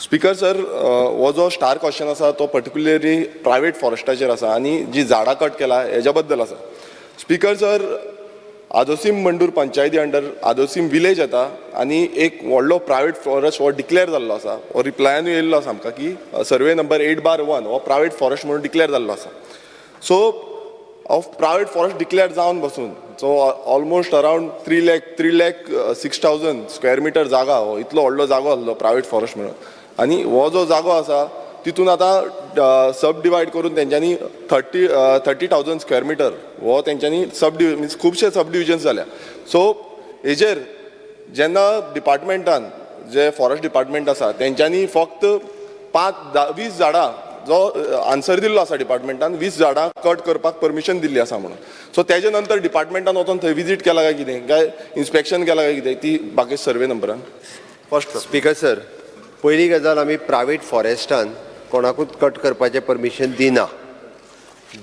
Speaker sir, हो जो star question आसा तो पर्टिक्युलरली प्रायवेट फॉरेस्टाचेर आसा आनी जी झाडां कट केला हेज्या बद्दल आसा. स्पीकर सर, आदोसीम मंडूर पंचायती अंडर आदोसीम विलेज येता आनी एक व्हडलो प्रायवेट फॉरेस्ट हो डिक्लेअर जाल्लो आसा. हो रिप्लायानूय येयल्लो आसा आमकां की सर्वे नंबर 8/1 हो प्रायवेट फॉरेस्ट म्हणून डिक्लेअर जाल्लो आसा. So of private forest declare जावन बसून, so almost around 3 lakh, 3,06,000 square meter जागा, हो इतलो व्हडलो जागो आसलो प्रायवेट फॉरेस्ट म्हणून. आनी हो जो जागो आसा तितून आतां सब डिवायड करून तेंच्यांनी 30,000 square meter हो तेंच्यांनी सब मिन्स खुबशे सब डिविजन्स जाल्या. सो हेजेर जेन्ना डिपार्टमेंटान, जे फॉरेस्ट डिपार्टमेंट आसा, तेंच्यांनी फक्त पांच 20 झाडां, जो आन्सर दिल्लो आसा डिपार्टमेंटान, 20 झाडां कट करपाक परमिशन दिल्ली आसा म्हणून. सो तेजे नंतर डिपार्टमेंटान वचोन थंय विजीट केला काय कितें, काय इन्स्पेक्शन केला काय कितें ती बाकी सर्वे नंबरान फर्स्ट? स्पीकर सर, पयली गजाल, आमी प्रायवेट फॉरेस्टान कोणाकूच कट करपाचें परमिशन दिना.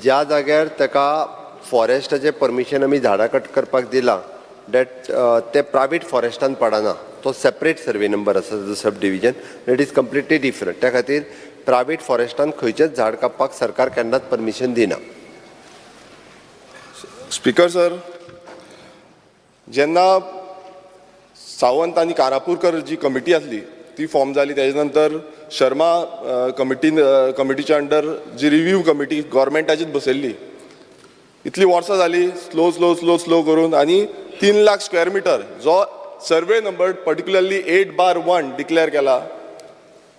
ज्या जाग्यार ताका फॉरेस्टाचें परमिशन आमी झाडां कट करपाक दिलां, that ते प्रायवेट फॉरेस्टान पडना. तो सेपरेट सर्वे नंबर आसा जो sub division, it is completely different. त्या खातीर प्रायवेट फॉरेस्टान खंयचेच झाड कापपाक सरकार केन्नाच परमिशन दिना. स्पीकर सर, जेन्ना सावंत आनी कारापूरकर जी कमिटी आसली ती फॉर्म जाली, तेजे नंतर शर्मा कमिटीन, कमिटीच्या अंडर जी रिव्यू कमिटी गव्हर्मेंटाचीच बसयल्ली, इतली वर्सां जाली स्लो स्लो स्लो स्लो करून आनी 3 लाख स्क्वेअर मिटर जो survey number particularly 8/1 declare केला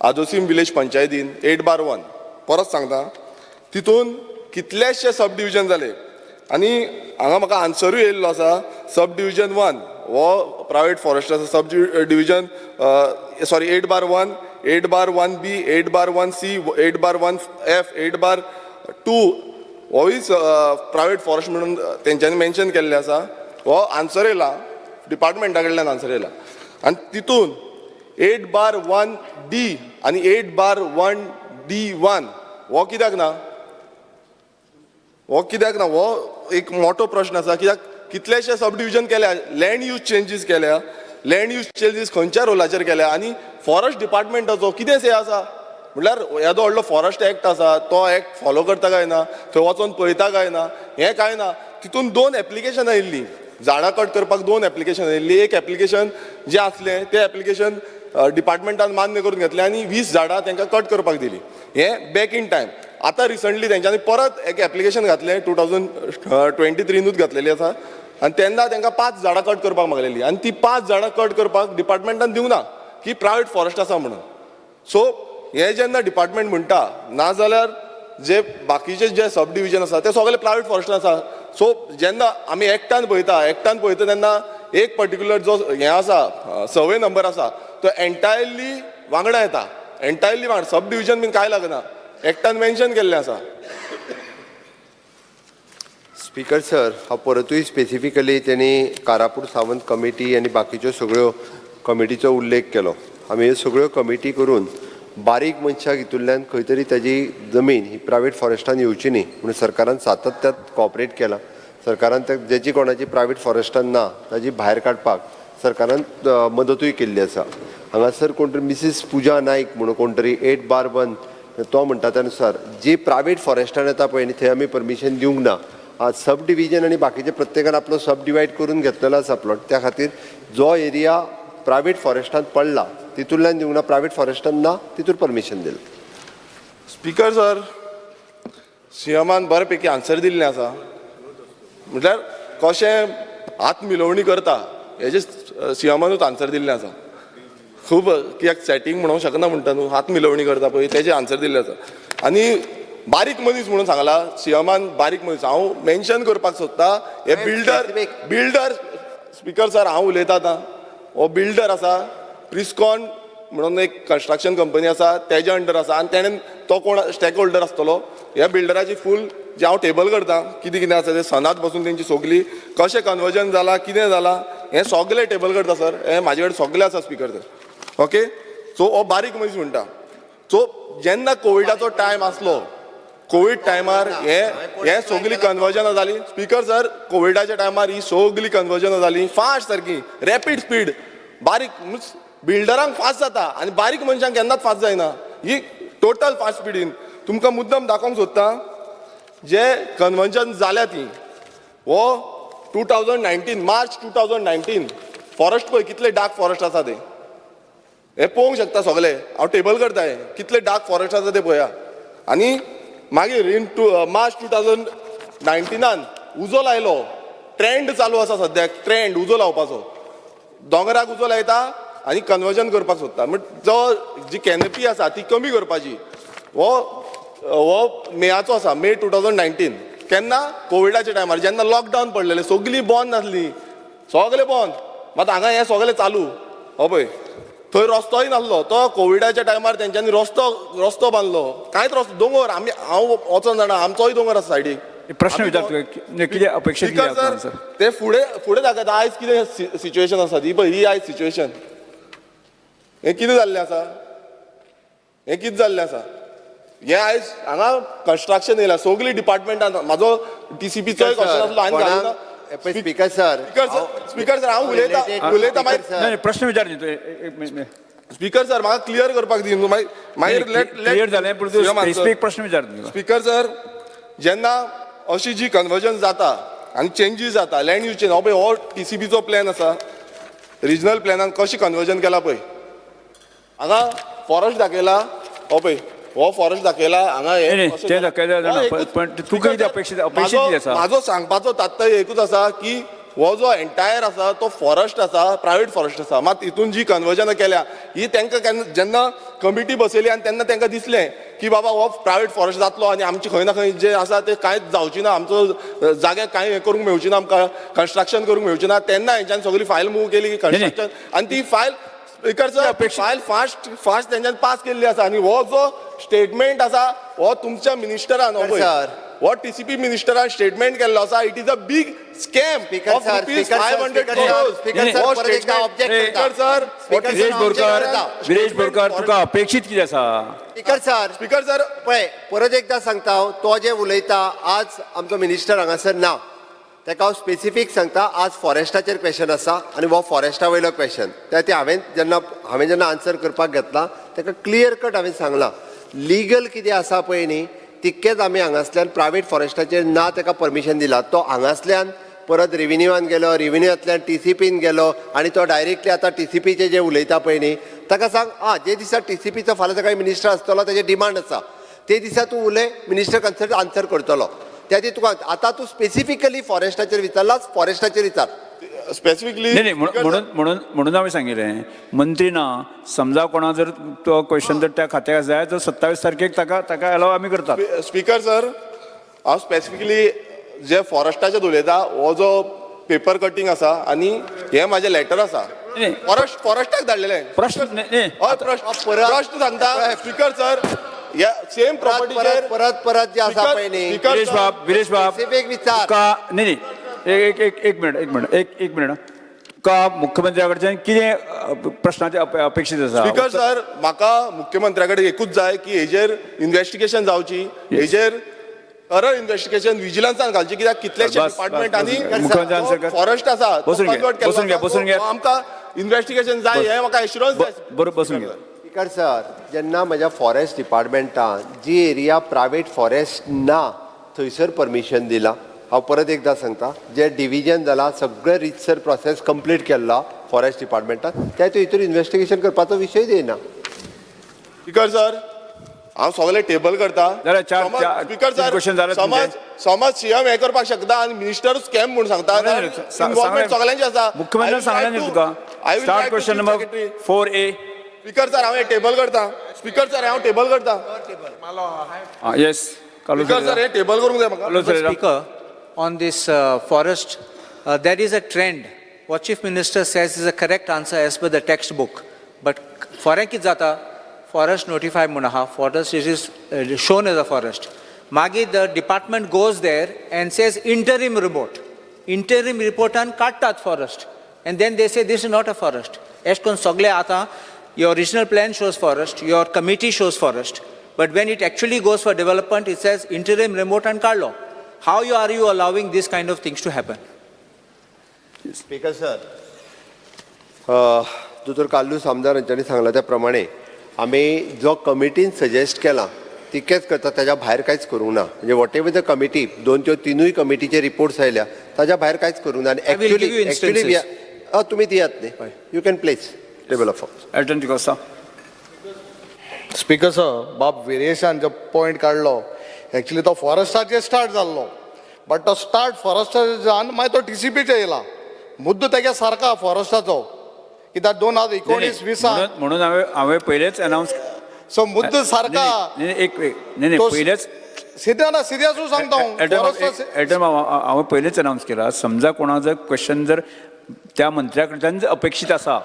आदोसीम विलेज पंचायतीन, 8/1, परत सांगता, तितून कितलेशे सब डिविजन जाले आनी हांगा म्हाका आन्सरूय येयल्लो आसा. सब डिविजन 1 हो प्रायवेट फॉरेस्ट आसा. Sub division, sorry, 8/1, 8/1 B, 8/1 C, 8/1 F, 8/2 होय प्रायवेट फॉरेस्ट म्हणून तेंच्यांनी मेन्शन केल्लें आसा. हो आन्सर येयला, डिपार्टमेंटा कडल्यान आन्सर येयला. आनी तितून 8/1 D आनी 8/1 D1 हो कित्याक ना? हो कित्याक ना, हो एक मोठो प्रश्न आसा. कित्याक कितलेशे सब डिविजन केल्या, लँड यूज चेंजीस केल्या, लँड यूज चेंजीस खंयच्या रोलाचेर केल्या आनी फॉरेस्ट डिपार्टमेंटाचो कितें से आसा? म्हटल्यार येदो व्हडलो फॉरेस्ट एक्ट आसा, तो एक्ट फॉलो करता काय ना, थंय वचोन पळयता काय ना, हें काय ना. तितून दोन एप्लिकेशनां येयल्लीं, झाडां कट करपाक दोन एप्लिकेशन येयल्लीं. एक एप्लिकेशन जें आसलें तें एप्लिकेशन डिपार्टमेंटान मान्य करून घेतलें आनी 20 झाडां तांकां कट करपाक दिली. हें बॅक इन टायम. आतां रिसंटली तेंच्यांनी परत एक एप्लिकेशन घातलें, 2023नूच घातलेली आसा आनी तेन्ना तांकां पांच झाडां कट करपाक मागलेली आनी ती पांच झाडां कट करपाक डिपार्टमेंटान दिवना की प्रायवेट फॉरेस्ट आसा म्हणून. सो हे जेन्ना डिपार्टमेंट म्हणटा, नाजाल्यार जे बाकीचे जे सब डिविजन आसा ते सगळे प्रायवेट फॉरेस्ट आसा. सो जेन्ना आमी एक्टान पळयता, एक्टान पळयता तेन्ना एक पर्टिक्युलर जो हें आसा, सर्वे नंबर आसा, तो एंटायरली वांगडा येता, एंटायरली वांगडा. सब डिविजन बीन कांय लागना, एक्टान मेन्शन केल्लें आसा. स्पीकर सर, हांव परतूय स्पेसिफिकली तेणी कारापूर सावंत कमिटी आनी बाकीच्यो सगळ्यो कमिटीचो उल्लेख केलो. आमी ह्यो सगळ्यो कमिटी करून बारीक मनशाक हितूंतल्यान खंय तरी ताजी जमीन ही प्रायवेट फॉरेस्टान येवची न्ही म्हणून सरकारान सातत्यात कॉपरेट केलां. सरकारान ते जेची कोणाची प्रायवेट फॉरेस्टान ना ताजी भायर काडपाक सरकारान मदतूय केल्ली आसा. हांगासर कोण तरी मिसीस पुजा नायक म्हणून कोण तरी 8/1, तो म्हणटा त्या नुसार जी प्रायवेट फॉरेस्टान येता पळय न्ही, थंय आमी परमिशन दिवंक ना. सब डिविजन आनी बाकीचे प्रत्येकान आपलो सब डिवायड करून घेतलेलो आसा प्लॉट. त्या खातीर जो एरिया प्रायवेट फॉरेस्टान पडला तितूंतल्यान दिवंक ना, प्रायवेट फॉरेस्टान ना तितूर परमिशन दिलां. स्पीकर सर, सीएमान बरे पैकी आन्सर दिल्लें आसा. म्हटल्यार कशें हात मिलोवणी करता हेजे सीएमानूच आन्सर दिल्लें आसा खूब. कित्याक सेटींग म्हणूंक शकना म्हणटा न्हू, हात मिलोवणी करता पळय, तेजें आन्सर दिल्लें आसा. आनी बारीक मनीस म्हणून सांगला सीएमान, बारीक मनीस. हांव मेन्शन करपाक सोदता हे builder specific. Builder, speaker sir, हांव उलयतां आतां. हो बिल्डर आसा, प्रिस्कॉन म्हणून एक कन्स्ट्रक्शन कंपनी आसा, तेज्या अंडर आसा आनी तेणेन तो कोण स्टेक होल्डर आसतलो. ह्या बिल्डराची फूल जे हांव टेबल करता, कितें कितें आसा तें, सनात बसून तेंची सगली कशें कन्वर्जन जालां, कितें जालां, हें सगलें टेबल करता सर. हें म्हाजे कडेन सगलें आसा स्पीकर सर. ओके, सो हो बारीक मनीस म्हणटा. सो जेन्ना कोविडाचो टायम आसलो, कोवीड टायमार हे हे सगळीं कन्वर्जनां जालीं. स्पीकर सर, कोविडाच्या टायमार ही सगळीं कन्वर्जनां जालीं फास्ट, सारकी रॅपीड स्पीड. बारीक बिल्डरांक फास्ट जाता आनी बारीक मनशांक केन्नाच फास्ट जायना. ही टोटल फास्ट स्पिडीन तुमकां मुद्दम दाखोवंक सोदता जे कन्वर्जन जाल्या ती. हो 2019, मार्च 2019 फॉरेस्ट पळय कितले डार्क फॉरेस्ट आसा ते, हे पळोवंक शकता सगळे. हांव टेबल करता, हे कितले डार्क फॉरेस्ट आसा ते पळया. आनी मागीर इन टू मार्च 2019 उजो लायलो. ट्रेंड चालू आसा सद्याक, ट्रेंड उजो लावपाचो. दोंगराक उजो लायता आनी कन्वर्जन करपाक सोदता. म्हण जो जी कॅनपी आसा ती कमी करपाची. हो हो मेयाचो आसा, मे 2019. केन्ना कोविडाच्या टायमार जेन्ना लॉकडावन पडलेलें, सगळीं बंद आसली, सगळें बंद. मात हांगा हें सगळें चालू. हो पळय थंय रस्तोय नासलो, तो कोविडाच्या टायमार तेंच्यांनी रस्तो बांदलो. कांयच रस्तो, दोंगर आमी, हांव वचोन जाणा, आमचोय दोंगर आसा सायडीक. प्रश्न विचार तुका कितें अपेक्षीत स्पीकर सर, ते फुडें फुडें दाखयता आयज कितें सिच्युएशन आसा ती पळय. ही आयज सिच्युएशन, हें कितें जाल्लें आसा, हें कितें जाल्लें आसा. हें आयज हांगा कन्स्ट्रक्शन येयला सगळीं डिपार्टमेंटान. म्हाजो टीसीपीचोय क्वेश्चन आसलो हांवें घालूं ना. स्पीकर सर, स्पीकर सर, हांव उलयता उलयता मागीर. प्रश्न विचार न्ही. स्पीकर सर, म्हाका क्लियर करपाक दी. मागीर क्लियर जालें, पूण तूं स्पेसिफीक प्रश्न विचार. स्पीकर सर, जेन्ना अशी जी कन्वर्जन जाता आनी चेंजीस जाता, लँड यूज चेंज, हो पळय हो टीसीपीचो प्लॅन आसा. रिजनल प्लॅनान कशें कन्वर्जन केलां पळय. हांगा फॉरेस्ट दाखयला, हो पळय हो फॉरेस्ट दाखयला हांगा. म्हाजो सांगपाचो तात्पर्य एकूच आसा की हो जो एंटायर आसा तो फॉरेस्ट आसा, प्रायवेट फॉरेस्ट आसा. मात हितून जी कन्वर्जनां केल्या ही तांकां केन्ना जेन्ना कमिटी बसयली आनी तेन्ना तांकां दिसलें की बाबा हो प्रायवेट फॉरेस्ट जातलो आनी आमचे खंय ना खंय जे आसा ते कांयच जावची ना, आमचो जाग्याक कांय हें करूंक मेळची ना, आमकां कन्स्ट्रक्शन करूंक मेळची ना. तेन्ना हेंच्यान सगळी फायल मूव केली कन्स्ट्रक्शन, आनी ती file speaker sir file fast fast तेंच्यान पास केल्ली आसा. आनी हो जो स्टेटमेंट आसा हो तुमच्या मिनिस्टरान, हो टीसीपी मिनिस्टरान स्टेटमेंट केल्लो आसा. It is a big scam of rupees 500 crores. Speaker sir, Viresh Borkar, तुका अपेक्षीत कितें आसा? स्पीकर सर, स्पीकर सर, पळय परत एकदा सांगता हांव, तो जे उलयता आज आमचो मिनिस्टर हांगासर ना, ताका हांव स्पेसिफीक सांगता. आज फॉरेस्टाचेर क्वेश्चन आसा आनी हो फॉरेस्टा वयलो क्वेश्चन त्या ती हांवें जेन्ना आन्सर करपाक घेतला ताका क्लियर कट हांवें सांगलां. लिगल कितें आसा पळय न्ही तितकेंच आमी हांगासल्यान प्रायवेट फॉरेस्टाचेर ना ताका परमिशन दिलां. तो हांगासल्यान परत रेविन्यूआन गेलो, रेविन्यूआंतल्यान टीसीपीन गेलो आनी तो डायरेक्टली आतां टीसीपीचे जे उलयता पळय न्ही ताका सांग, आं जे दिसा टीसीपीचो फाल्यां सकाळी मिनिस्टर आसतलो ताजे डिमांड आसा ते दिसा तूं उलय, मिनिस्टर कन्सर्न आन्सर करतलो. त्या ती तुका आतां तूं स्पेसिफिकली फॉरेस्टाचेर विचारलाच, फॉरेस्टाचेर विचार स्पेसिफिकली. नाही म्हणून म्हणून म्हणून हांवें सांगिल्लें मंत्री ना, समजा कोणा जर तो क्वेश्चन जर त्या खात्याक जाय तर 27 तारखेक ताका ताका एलाव आमी करतात. स्पीकर सर, हांव स्पेसिफिकली जे फॉरेस्टाचेर उलयता हो जो पेपर कटिंग आसा आनी हे म्हाजें लेटर आसा फॉरेस्ट फॉरेस्टाक धाडलेलें. प्रश्न प्रश्न सांगता स्पीकर सर, या सेम प्रॉपर्टी परत परत जे आसा पळय न्ही. विरेश बाब, विरेश बाब, तुका न्ही न्ही एक एक एक मिनट एक मिनट एक एक मिनट, तुका मुख्यमंत्र्या कडच्यान कितें प्रश्नाचे अपेक्षीत आसा? स्पीकर सर, म्हाका मुख्यमंत्र्या कडेन एकूच जाय की हेजेर इन्वेस्टिगेशन जावची, हेजेर थरर इन्वेस्टिगेशन विजिलन्सान घालची, कित्याक कितलेशे डिपार्टमेंट आनी फॉरेस्ट आसा बसून घे, बसून घे, आमकां इन्वेस्टिगेशन जाय, हें म्हाका एश्युरन्स जाय. बरोबर, बसून घे. स्पीकर सर, जेन्ना म्हज्या फॉरेस्ट डिपार्टमेंटान जी एरिया प्रायवेट फॉरेस्ट ना थंयसर परमिशन दिलां. हांव परत एकदां सांगता, जे डिविजन जाला सगळें रितसर प्रोसेस कंप्लीट केल्लो फॉरेस्ट डिपार्टमेंटान, त्या हितून इन्वेस्टिगेशन करपाचो विशय येना. स्पीकर सर, हांव सगळें टेबल करता. स्पीकर सर, समज सीएम हें करपाक शकता आनी मिनिस्टर स्कॅम म्हूण सांगता, इन्वॉल्वमेंट सगळ्यांची आसा. मुख्यमंत्र्यान सांगलें न्ही तुका. Start question number 4A. Speaker sir, हांव हें टेबल करता. स्पीकर सर, हांव टेबल करता. येस स्पीकर सर, हें टेबल करूंक जाय म्हाका. Speaker, on this forest, there is a trend. What Chief Minister says is a correct answer as per the textbook. But foreign कितें जाता, forest notify म्हूण आहा, forest it is shown as a forest. मागीर the department goes there and says interim report. Interim reportan काडटात forest. And then they say this is not a forest. एश कोन सगळे आतां your original plan shows forest, your committee shows forest, but when it actually goes for development, it says interim report and काडलो. How are you allowing this kind of things to happen? Speaker sir, दोतोर कार्लूस आमदार हांच्यांनी सांगला त्या प्रमाणे आमी जो कमिटीन suggest केला तितकेंच करता, ताच्या भायर कांयच करूंक ना. म्हणजे what ever the committee, दोन त्यो तिनूय कमिटीचे रिपोर्ट्स आयल्या, ताच्या भायर कांयच करूंक ना. आनी I will give you actually instances. तुमी दियात न्ही, you can place table of. Elton D'Costa. Speaker sir, बाब वेरिएशन जो पॉयंट काडलो, एक्चुली तो फॉरेस्टाचेर स्टार्ट जाल्लो, बट तो स्टार्ट फॉरेस्टाचेर जावन मागीर तो टीसीपीचेर येयला. मुद्दो तेगे सारको फॉरेस्टाचो, कित्याक 2019 20 म्हणून हांवें पयलेच अनावन्स सो मुद्दो सारका. एक न्ही न्ही तो पयलेच सिद्या ना सिद्यासून सांगता हांव एल्टन फॉरेस्टा. एल्टन बाब, हांवें पयलेच अनावन्स केला, समजा कोणा जर क्वेश्चन जर त्या मंत्र्या कडच्यान जर अपेक्षीत आसा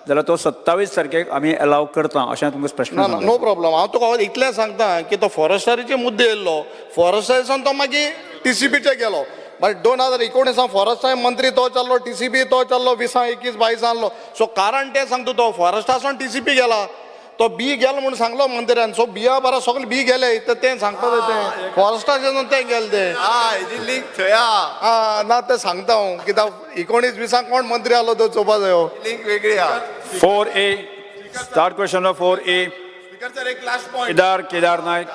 जाल्यार तो 27 तारखेक आमी अलाव करता अशें तुमकां स्पश्ट ना ना, सांगता. No problem. हांव तुका इतलें सांगता की तो फॉरेस्टाचे मुद्दे येयल्लो, फॉरेस्टाच्यान तो मागीर टीसीपीचेर गेलो. बट 2019 फॉरेस्टा मंत्री तो चल्लो, टीसीपी तो चल्लो, 20 21 22 आहलो. सो कारण तें सांगता, तो फॉरेस्टासून टीसीपी गेला, तो बी गेलो म्हूण सांगलो मंत्र्यान. सो बिया बरा सगळे बी गेले तर तें सांगता, तें फॉरेस्टाच्यान तें गेलें तें. हेजी लिंक थंय आहा. आं, ना तें सांगता हांव कित्याक 19 20 कोण मंत्री आहलो तो चोवपा जायो. लिंक वेगळी आहा. 4A, start question 4A. Speaker sir, एक लास्ट पॉयंट. केदार केदार नायक.